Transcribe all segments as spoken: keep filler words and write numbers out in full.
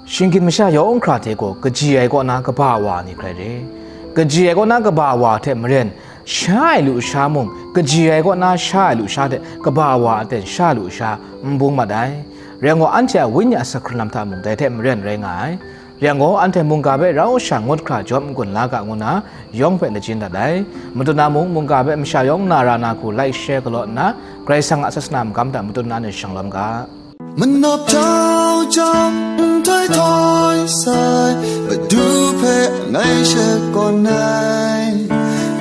Shinggyim masha yawng hkra hte gaw kaji ai kaw na kaba wa ni hkrai re. Kaji ai kaw na kaba wa hte maren, sha ai lusha mung, kaji ai kaw na sha ai lusha hte kaba wa aten sha lusha n bung mat ai. Rai yang gaw, anhte a wenyi a sak hkrun lam hta mung dai hte maren rai nga ai. Rai yang gaw, anhte mungga hpe rau sha ngut hkra jawm n-gun la ga ngu na, yawng hpe lajin dat ai. Matut na mung, mungga hpe masha yawng na ra na hku like, share, galaw nna, Karai Kasang a sasana magam hta matut na ni shang lawm ga. Manawp jau jau, nhtoi htoi sai, Madu hpe ngai shakawn ai.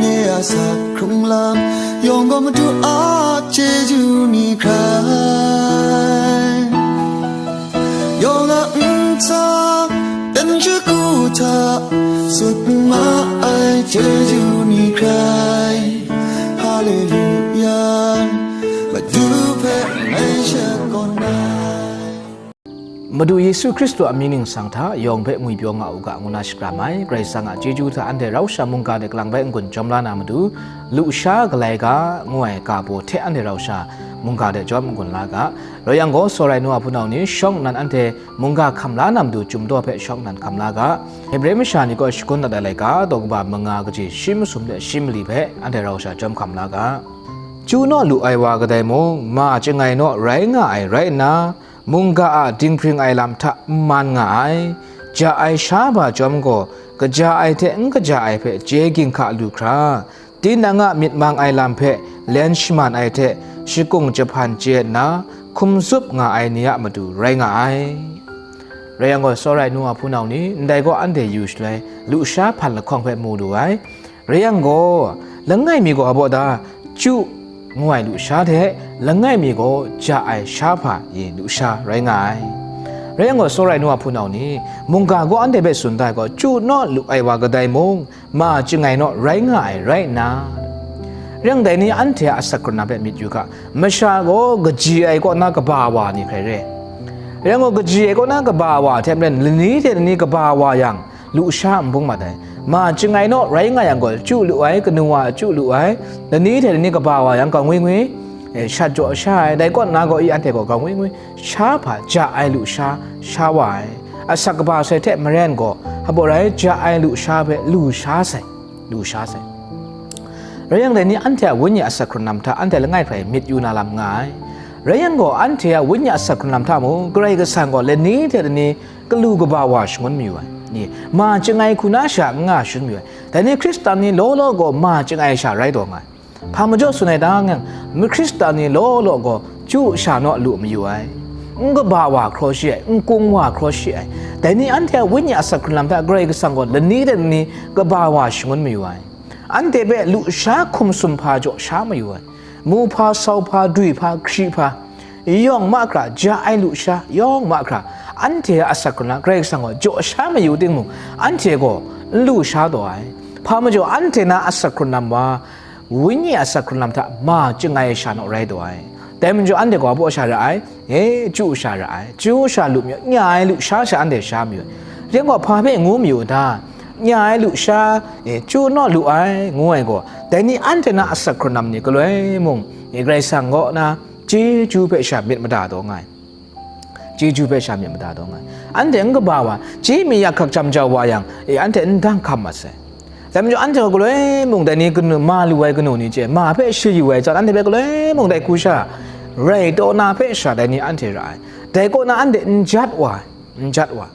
Nye a sak hkrung lam yawng gaw Madu a chyeju ni hkrai. Yawng a ntsa, dan shagu hta, sut ma ai chyeju ni hkrai. Haleluya, Madu hpe ngai shakawn ai. Madu Yesu Hkristu a mying ningsang hta yawng hpe ngwipyaw nga u ga, ngu na shakram ai. Karai Kasang a chyeju hta anhte rau sha mungga de kalang bai n-gun jawm la na matu, lusha galai ga, ngu ai ga baw hte anhte rau sha mungga de jawm n-gun la ga. Rai yang gaw, tsawra ai nu a hpunau ni, shawng nnan anhte mungga hkam la na matu, chyum daw hpe shawng nnan hkam la ga. Hebre masha ni gaw shagun dat ai laika, daw kaba manga kaji shi masum de shi mali hpe anhte rau sha jawm hkam la ga. Chyu naw lu ai wa kadai mung, ma chyangai naw rai nga ai rai nna, mungga a dinghpring ai lam hta n man nga ai. Ja ai sha ba chyawm gaw, kaja ai hte n kaja ai hpe chye ginhka lu hkra, tinang a myit mang ai lam hpe len shaman ai hte shakung jahpan chye nna, hkum zup nga ai ni a matu rai nga ai. Rai yang gaw, tsawra ai nu a hpunau ni, ndai gaw anhte yu shaloi, lusha hpan lahkawng hpe mu lu ai. Rai yang gaw, langai mi gaw a baw da, chyu ngu ai lusha hte, langai mi gaw ja ai sha hpa i lusha rai nga ai. Rai yang gaw, tsawra ai nu a hpunau ni, mungga gaw anhte hpe tsun da ai gaw, chyu naw lu ai wa kadai mung, ma chyangai naw rai nga ai rai nna, rai yang dai ni anhte a asak hkrun lam hpe myit yu ga, masha gaw kaji ai kaw na kaba wa ni hkrai re. Rai yang gaw, kaji ai kaw na kaba wa hte maren lani hte lani kaba wa yang, lusha n bung mat ai. Ma chyangai naw rai nga yang gaw, chyu lu ai, kanu wa chyu lu ai, lani hte lani kaba wa yang, gam ngwi ngwi, eh, shat jaw sha ai, dai kaw nna gaw i anhte gaw gam ngwi ngwi, sha hpa ja ai lusha sha wa ai. Asak kaba sai hte maren gaw, hpaw rai ja ai lusha hpe lu sha sai, lu sha sai. Rai yang dai ni anhte a wenyi asak hkrun lam hta anhte langai hkrai myit yu na lam nga ai. Rai yang gaw, anhte a wenyi asak hkrun lam hta mung, Karai Kasang gaw lani hte lani kalu kaba wa shangun mayu ai. Ni, ma chyangai hku na sha n nga shangun mayu ai. Dai ni Hkristan ni law law gaw ma chyangai sha rai taw nga ai. Hpa majaw tsun ai ta ngang, ma Hkristan ni law law gaw chyu sha naw lu mayu ai. N kaba wa hkraw shi ai, n kung wa hkraw shi ai. Dai ni anhte a wenyi asak hkrun lam hta Karai Kasang gaw lani hte lani kaba wa shangun mayu ai. Anhte hpe lusha hkum sum hpa jaw sha mayu ai. Mu hpa, sau hpa, dwi hpa, hkri hpa, yawng mahkra ja ai lusha, yawng mahkra anhte a asak hkrun lam Karai Kasang gaw jaw sha mayu timung, anhte gaw n lu sha taw ai. Hpa majaw anhte na asak hkrun lam wa, wenyi asak hkrun lam hta ma chyangai sha naw rai taw ai. Dai majaw anhte gaw hpaw sha ra ai, e, chyu sha ra ai, chyu sha lu mayu, nya ai lusha sha anhte sha mayu ai. Rai yang gaw, hpa hpe ngu mayu ta? Nya ai lusha, e, chyu naw lu ai, ngu ai gaw, dai ni anhte na asak hkrun lam ni galoi mung, e, Karai Kasang kaw na chyeju hpe sha myit mada taw nga ai. Chyeju hpe sha myit mada taw nga ai. Anhte n kaba wa, chye mi yak hkak jam jau wa yang, e, anhte n dang hkam mat sai. Dai majaw anhte gaw galoi mung dai ni kanu, ma lu ai kanu ni chye, ma hpe shayu ai zawn, anhte hpe galoi mung dai hku sha rai taw na hpe sha dai ni anhte ra ai. Dai kaw na anhte n jat wa ai, n jat wa ai.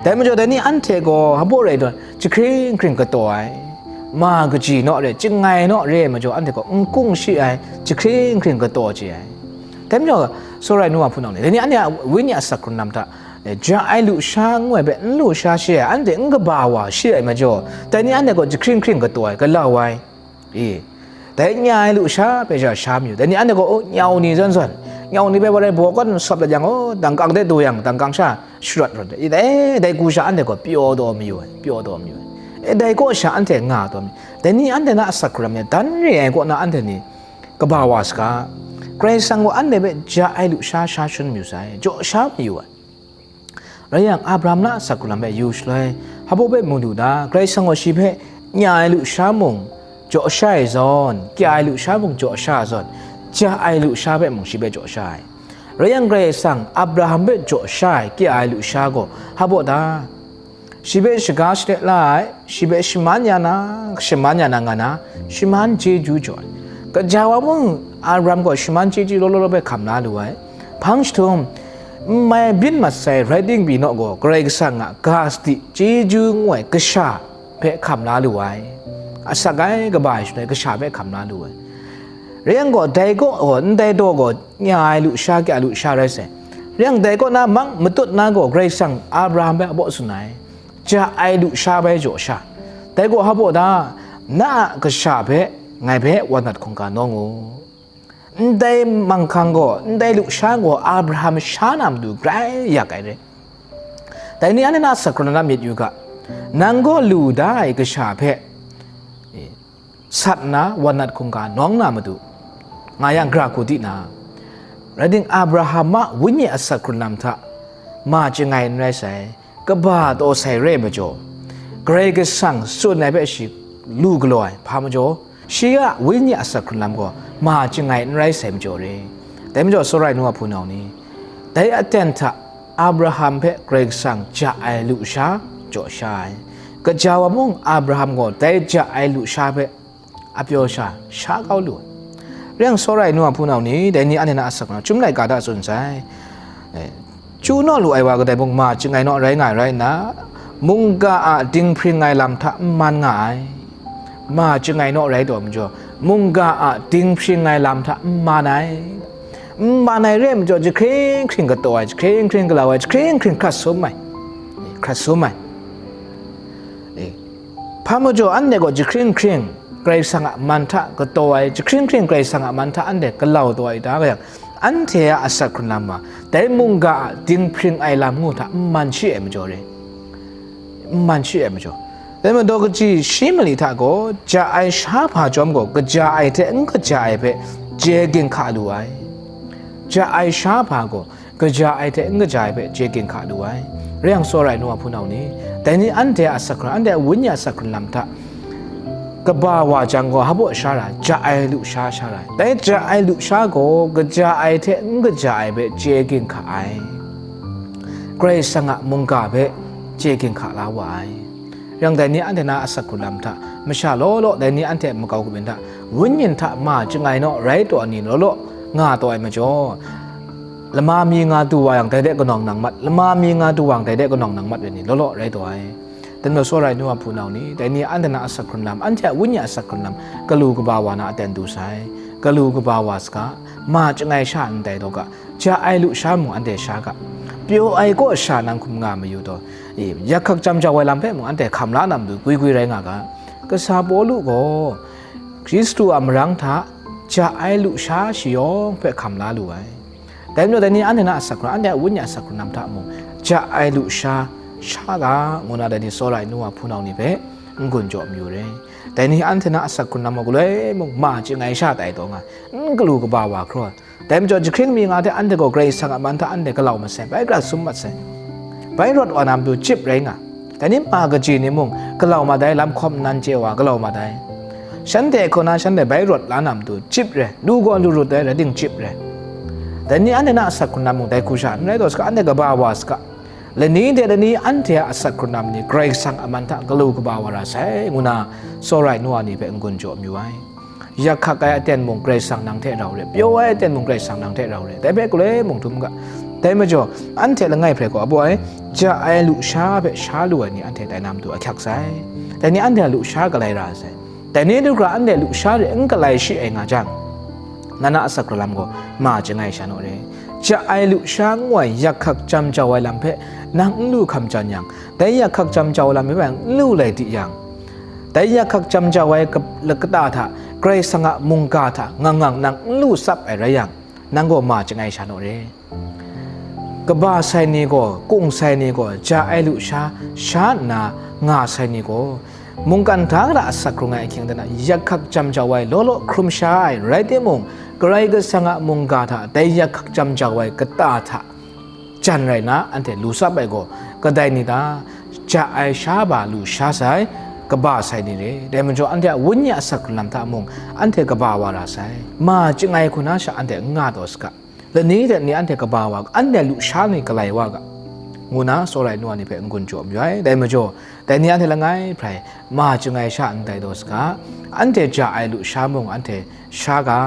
Dai majaw dai ni anhte gaw hpaw rai tawn, jahkring hkring kataw ai, ma kaji naw re, chyangai naw re ai majaw, anhte gaw n kung shi ai, jahkring hkring kataw chye ai. Dai majaw, tsawra ai nu a hpunau ni, dai ni anhte a wenyi asak hkrun lam hta, e, ja ai lusha n ngu ai hpe n lu sha shi ai, anhte n kaba wa shi ai majaw, dai ni anhte gaw jahkring hkring kataw ai, galau ai. E, dai nya ai lusha hpe sha sha mayu. Dai ni anhte gaw, o, nyau ni zawn zawn, nyau ni hpe wa rai baw kawn sawp dat yang, o, dangkang de du yang, dangkang sha sharawt rawt ai. E, dai, dai hku sha anhte gaw pyaw taw mayu ai, pyaw taw mayu ai. E, dai kaw sha anhte nga taw mayu. Dai ni anhte na asak hkrun lam ni dan re ai kaw na anhte ni kaba wa saga. Karai Kasang gaw anhte hpe ja ai lusha sha shangun mayu sai, jaw sha mayu ai. Rai yang, Abraham na asak hkrun lam hpe yu shaloi, hpaw hpe mu lu ta? Karai Kasang gaw shi hpe nya ai lusha mung jaw sha ai zawn, kya ai lusha mung jaw sha ai zawn, ja ai lusha hpe mung shi hpe jaw sha ai. Rai yang, Karai Kasang Abraham hpe jaw sha ai, kya ai lusha gaw hpa baw ta? Shi hpe shaga shade la ai, shi hpe shaman ya na, shaman ya na nga na, shaman chyeju jaw ai. Kaja wa mung, Abraham gaw shaman chyeju law law law hpe hkam la lu ai. Hpang jahtum, n mai byin mat sai rai ting pyi naw gaw, Karai Kasang a ga sadi chyeju ngu ai kasha hpe hkam la lu ai. Asak ai kaba e shaloi kasha hpe hkam la lu ai. Rai yang gaw, dai gaw, gaw, ndai daw gaw, nya ai lusha, kya lusha rai sai. Rai yang, dai kaw na mang matut na gaw, Karai Kasang Abraham hpe a baw tsun ai, ja ai lusha bai jaw sha. Dai gaw hpa baw ta? Na a kasha hpe, ngai hpe wa nat hkungga nawng u. Ndai manghkang gaw, ndai lusha gaw Abraham sha na matu grai yak ai re. Dai ni anhte na sakra na myit yu ga, nang gaw lu da ai kasha hpe, e, sat nna wa nat hkungga nawng na matu, nga yang, gara hku di na. Rai ting, Abraham a wenyi a asak hkrun lam hta ma chyangai n rai sai, kaba taw sai re ai majaw, Karai Kasang tsun ai hpe shi lu galaw ai, hpa majaw, shi a wenyi a asak hkrun lam gaw ma chyangai n rai sai majaw re. Dai majaw, tsawra ai nu a hpunau ni, dai aten hta Abraham hpe Karai Kasang ja ai lusha jaw sha ai. Kaja wa mung, Abraham gaw dai ja ai lusha hpe a pyaw sha, sha kau lu ai. Rai yang, tsawra ai nu a hpunau ni, dai ni anhte na asak na, Chyum laika hta tsun sai. E, chyu naw lu ai wa kadai mung ma chyangai naw rai nga ai rai nna, mungga a dinghpring ai lam hta n man nga ai. Ma chyangai naw rai taw majaw, mungga a dinghpring ai lam hta n man ai. N man ai re ai majaw, jahkring hkring kataw ai, jahkring hkring galau ai, jahkring hkring hkrat sum ai, hkrat sum ai. E, hpa majaw, anhte gaw jahkring hkring Karai Kasang a man hta kataw ai, jahkring hkring Karai Kasang a man hta anhte galau taw ai ta ga yang, anhte a asak hkrun lam ma, dai mungga a dinghpring ai lam ngu hta n man shi ai majaw re. N man shi ai majaw, dai majaw, kaji shi mali hta gaw, ja ai sha hpa chyawm gaw, kaja ai hte n kaja ai hpe chye ginhka lu ai. Ja ai sha hpa gaw, kaja ai hte n kaja ai hpe chye ginhka lu ai. Rai yang, tsawra ai nu a hpunau ni, dai ni anhte a asak hkrun, anhte a wenyi a asak hkrun lam hta kaba wa jang gaw, hpa baw sha ra, ja ai lusha sha ra ai. Dai ja ai lusha gaw, kaja ai hte n kaja ai hpe chye ginhka ai. Karai Kasang a mungga hpe chye ginhka la wa ai. Rai yang, dai ni anhte na asak hkrun lam hta, masha law law dai ni anhte a makau kabyin hta, wenyi hta ma chyangai naw rai taw ai ni law law nga taw ai majaw, lama mi nga du wa yang, dai de kanawng nang mat, lama mi nga du wa yang, dai de kanawng nang mat ai ni law law rai taw ai. Dai majaw, tsawra ai nu a hpunau ni, dai ni anhte na asak hkrun lam, anhte a wenyi a asak hkrun lam, galu kaba wa na aten du sai. Galu kaba wa saga, ma chyangai sha ndai taw ga, ja ai lusha mung anhte sha ga, pyaw ai kaw sha nang hkum nga mayu taw, e, yak hkak jam jau ai lam hpe mung anhte hkam la na matu gwi gwi rai nga ga. Kasa Pawlu gaw, Hkristu a marang hta ja ai lusha shayawng hpe hkam la lu ai. Dai majaw, dai ni anhte na asak hkrun, anhte a wenyi a asak hkrun lam hta mung, ja ai lusha sha ga, ngu na dai ni tsawra ai nu a hpunau ni hpe n-gun jaw mayu re. Dai ni anhte na asak hkrun lam gaw galoi mung ma chyangai sha tai taw nga, n galu kaba wa hkra. Dai majaw, jahkring mi nga hte anhte gaw Karai Kasang a man hta anhte galau mat sai, bai hkrat sum mat sai. Bai rawt wa na matu chyip rai nga. Dai ni ma kaji ni mung galau mat ai, lam hkawm nnan chye wa galau mat ai. Shanhte hku na shanhte bai rawt la na matu chyip rai, lu gaw lu rut ai rai ting chyip rai. Dai ni anhte na asak hkrun lam mung dai hku sha n rai taw saga, anhte kaba wa saga, lani de lani anhte a asak hkrun lam ni Karai Kasang a man hta galu kaba wa ra sai, ngu na tsawra ai nu a ni hpe n-gun jaw mayu ai. Yak hkak ai aten mung Karai Kasang nang hte rau re, pyaw ai aten mung Karai Kasang nang hte rau re, dai hpe galoi mung htum ga. Dai majaw, anhte langai hpe gaw, abaw ai, ja ai lusha hpe sha lu ai ni anhte tai na matu ahkyak sai. Dai ni anhte a lusha galai ra sai. Dai ni du hkra anhte lusha re n galai shi ai nga jang, na na asak hkrun lam gaw ma chyangai sha naw re. Ja ai lusha ngu ai yak hkak jam jau ai lam hpe nang n lu hkam jan yang, dai yak hkak jam jau ai lam hpe n lu lai di yang, dai yak hkak jam jau ai kap-, lakata hta, Karai Kasang a mungga hta ngang ngang nang n lu tsap ai rai yang, nang gaw ma chyangai sha naw re. Kaba sai ni gaw, kung sai ni gaw, ja ai lusha sha nna nga sai ni gaw, mungkan hta gara asak hkrung ai ahkying dan a, yak hkak jam jau ai law law hkrum sha ai rai timung, Karai Kasang a mungga hta dai yak hkak jam jau ai kata hta jan rai nna anhte lu tsap ai gaw, kadai ni ta? Ja ai sha ba lu sha sai, kaba sai ni re. Dai majaw, anhte a wenyi a asak hkrun lam hta mung, anhte kaba wa ra sai. Ma chyangai hku na sha anhte n nga taw saga. lani hte ni anhte kaba wa ga, anhte lusha ni galai wa ga, ngu na tsawra ai nu wa ni hpe n-gun jaw mayu ai. Dai majaw, dai ni anhte langai hprai ma chyangai sha ndai taw saga, anhte ja ai lusha mung anhte sha ga,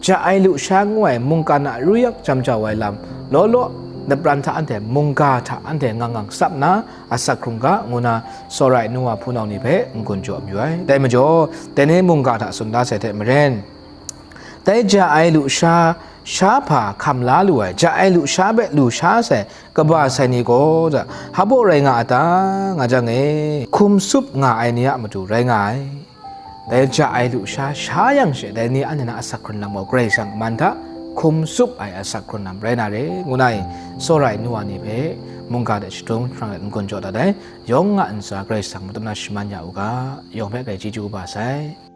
ja ai lusha ngu ai mungkan a ruyak jam jau ai lam law law, napran hta anhte mungga hta anhte ngang ngang tsap nna asak hkrung ga, ngu na tsawra ai nu wa hpunau ni hpe n-gun jaw mayu ai. Dai majaw, dai ni mungga hta tsun da sai hte maren, dai ja ai lusha, sha hpa hkam la lu ai, ja ai lusha hpe lu sha sai, kaba sai ni gaw, ja, hpa baw rai nga a ta, nga jang e, hkum tsup nga ai ni a matu rai nga ai. Dai ja ai lusha sha yang she, dai ni anhte na asak hkrun lam gaw Karai Kasang a man hta hkum tsup ai asak hkrun lam rai na re, ngu na i, tsawra ai nu wa ni hpe mungga hte shadung jahprang let n-gun jaw dat ai. Yawng a ntsa Karai Kasang matut na shaman ya u ga, yawng hpe grai chyeju kaba sai.